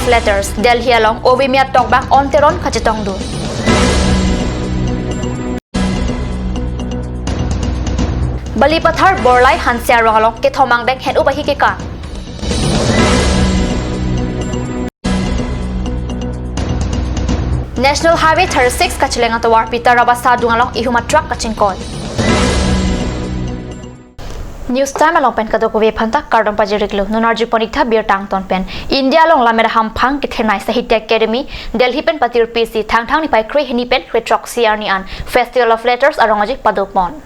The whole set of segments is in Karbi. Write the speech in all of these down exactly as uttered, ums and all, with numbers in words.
Letters, Delhi along O B Mia tokbang on Teron kachetongdun. Balipathar Borlai Hanse arong along kethom angdeng hen-up ahi kekan. National Highway thirty-six kacheleng atovarpi Tarabasa adung along ihum a-truck kachingkoi. News Time along pen kadokave aphanta kardom pajir-iklo. Non arjupon-iktha birta angton pen. India along lammet ahamphang kethenei Sahitya Academy, Delhi pen patirpisi Thangthang niphai kre hini pen kre throksi arni an Festival of Letters arong aji padopon.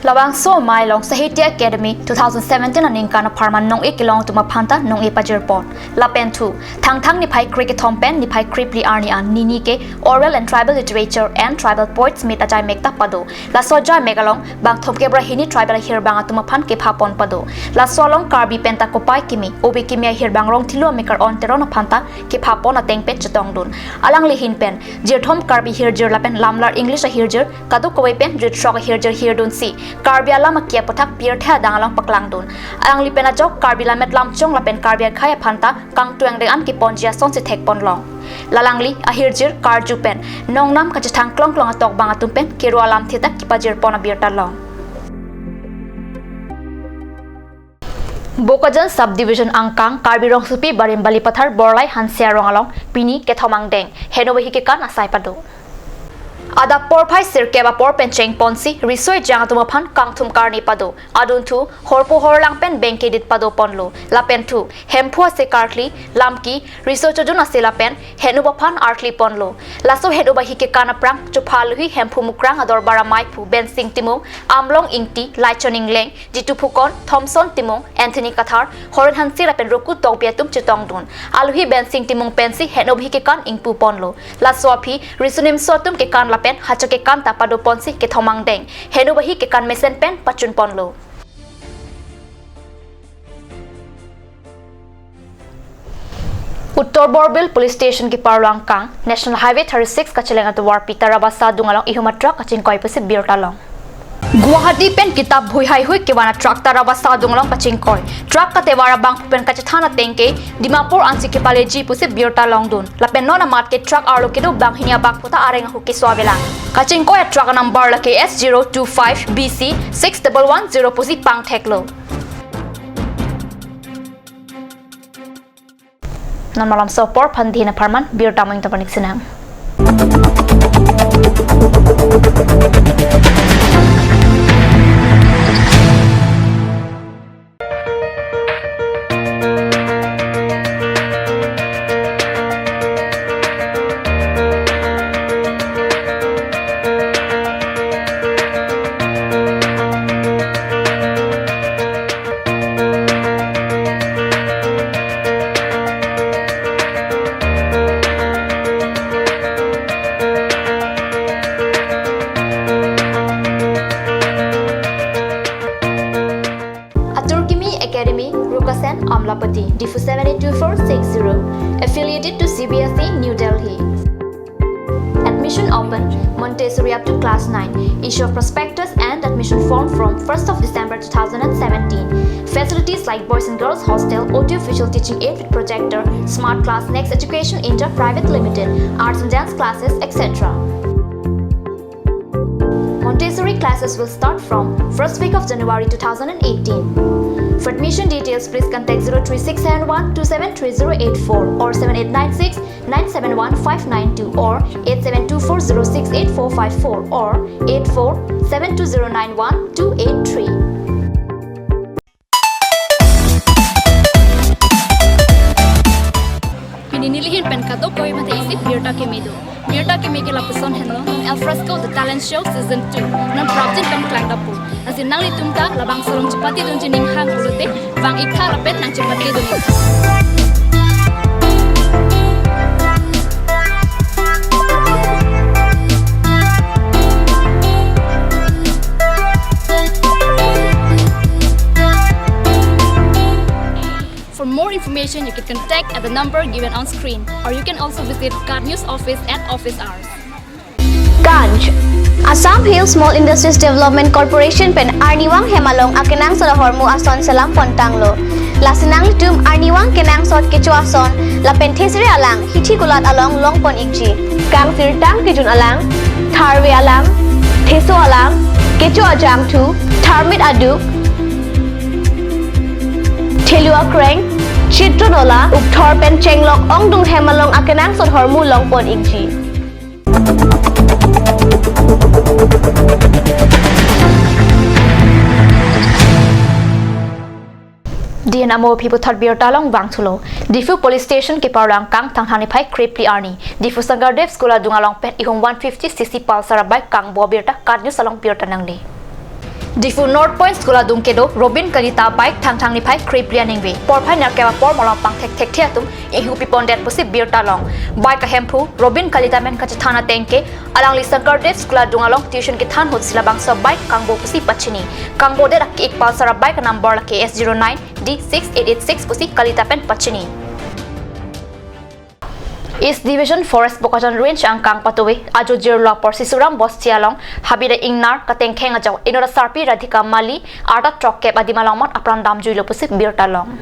Labangso amei along Sahitya Academy two thousand seventeen aningkan apharman nong-e kelong atum aphanta nong-e pajirpon. Lapen thu, Thangthang niphai kre kethom pen niphai kre phli arni an nini ke Oral and Tribal Literature and Tribal Poets Meet ajaimek ta pado. Laso ajaimek along bang thomkep ra hini tribal ahirbang atum aphan kephapon pado. Laso along Karbi penta kopai kimi, O B kimi ahirbang Rongthilo amekar on Teron aphanta kephapon ateng pen chetongdun. Alangli ahin pen jirthom Karbi hirjir lapen lamlar English ahirjir kadokave pen jirthrok ahirjir hirdunsi Karbi alam aki aputhak pirthe adang along paklangdun. Alangli pen ajok Karbi lammet lamchong lapen Karbi akhei aphanta kangtu angdeng an keponji asonsi thekponlong. Lalangli ahirjir karju pen nongnam kachethang klongklong atokbang atum pen kero alamthe ta kepajirpon abirta long. Bokajan Subdivision angkang Karbi Rongsopi Barim Balipathar Borlai Hanse arong along pini kethom angdeng hen-up ahi kekan asai pado. Adap porphai sirkep apor pen chengponsi riso ejang atum aphan kangthum karni pado. Adunthu horpo horlang pen bengke dit padoponlo. Lapen thu Hemphu ase karkli, lamki, riso chojun ase lapen hen-up aphan arkliponlo. Laso hen-up ahi kekan aphrang chopha aluhi Hemphu Mukrang adorbar amaiphu Bensing Timung, Amlong Ingti, Laichon Ingleng, Jitu Phukon, Thomson Timung, Anthony Kathar, Horen Hanse lapen Roku Tokbi atum chetongdun. Aluhi Bensing Timung pensi hen-up ahi kekan ingpuponlo. Laso aphi riso nimso atum kekan lapen hacha kekan ta padoponsi kethom angdeng hen-up ahi kekan mesen pen pachunponlo. Uttar Borbil Police Station keparlo angkang National Highway thirty-six kacheleng atovarpi Tarabasa adung along ihum a-truck kachingkoi pusi birta long. Guwahati pen kitap bhui haihui kevan a-truck Tarabasa adung along kachingkoi. Truck katevar abangphu pen kachethan ateng ke Dimapur ansi kepaleji pusi birta longdun. Lapen non amat ke truck arlo kedo banghini abangphu ta areng ahu keso avelang. Kachingkoi a-truck a-number lake S zero two five B C six double one zero pusi pangtheklo. Non malomso apor aphan dina apharman birta mo ingtopanik sinang. Atur Kimi Academy, Rukasen, Amlapati, Diphu seven eight two four six zero. Affiliated to C B S E, New Delhi. Admission open, Montessori up to class nine. Issue of prospectus and admission form from first of December two thousand and seventeen. Facilities like boys and girls hostel, audio visual teaching aid with projector, smart class, Next Education India Private Limited, arts and dance classes, et cetera. Montessori classes will start from first week of January two thousand and eighteen. For admission details, please contact zero three six seven one two seven three zero eight four or seven eight nine six nine seven one five nine two or eight seven two four zero six eight four five four or eight four seven two zero nine one two eight three. Pini nelihin pen kadokave mate isi birta keme do. Birta keme ke lapuson henlo, Al Fresco The Talent Show Season two. Non prapjin kam klang dapu. Lasi nanglitum ta labangso along chepatedunji ning hang pulote, vang-iktha lapen nangchepatedun-iktha. For more information, you can contact at the number given on screen, or you can also visit Ganj News office at office hours. Ganj, Assam Hill Small Industries Development Corporation pen arnivang hem along akenangsot ahormu ason selam pontanglo. Lasi nanglitum arnivang kenangsot kecho ason lapen thesere alang hithi kulat along longpon ikji. Kangsirtang kejun alang, tharve alang, theso alang, kecho ajangthu, tharmit aduk, thelu akreng, chitron ola, ukthor pen chenglok ongdung hem along akenangsot ahormu longpon ikji. D N amo aphi puthot birta along vangthulo. Diphu Police Station keparlo angkang Thangthang niphai krepli arni Diphu Sankardev School adung along pen ihum one fifty C C Pulsar abike kangbo abirta KAT News along birta nangne. Diphu North Point School adung kedo Robin Kalita bike Thangthang niphai krepli aningve porphai nerkep apor malom pangthekthekthe atum inghu pipondet pusi birta long. Bike ahemphu Robin Kalita men kachethan ateng ke alangli Sankardev School adung along tuition kethan ahut si labangso bike kangbo pusi pachini. Kangbodet ake-ik Pulsar abike number lake S zero nine D six eight eight six pusi Kalita pen pachini. East Division Forest Bokajan Range angkang patuve ajo jirlo apor Sisuram Bosti along habire ingnar katengkheng ajo inut asarpi Radhika Mali arta throkkep adim along mat apran damjuilo pusi birta long.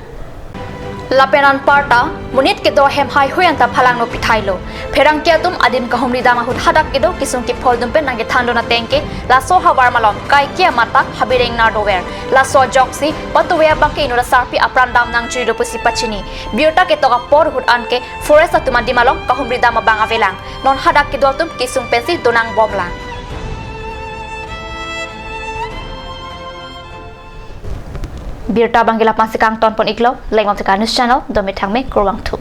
Lapen anparta monit kedo ahem haihui anta phalangno pithailo. Pherangke atum adim kahumri dam ahut hadak kedo kesung kepholdun pen nangkethandun ateng ke laso havar malom kaike amat ta habire ingnar dover. Laso ajoksi patuve abangke inut asarpi apran dam nangjuilo pusi pachini. Birta ketok apor ahut anke forest atum adim along kahumri dam abang avelang. Non hadak kedo atum kesung pensi donangbomlang. Birta abangke lapu-an si kangtonpon iklo, langbom Teka News Channel, Domit Thangme, kurvangthu.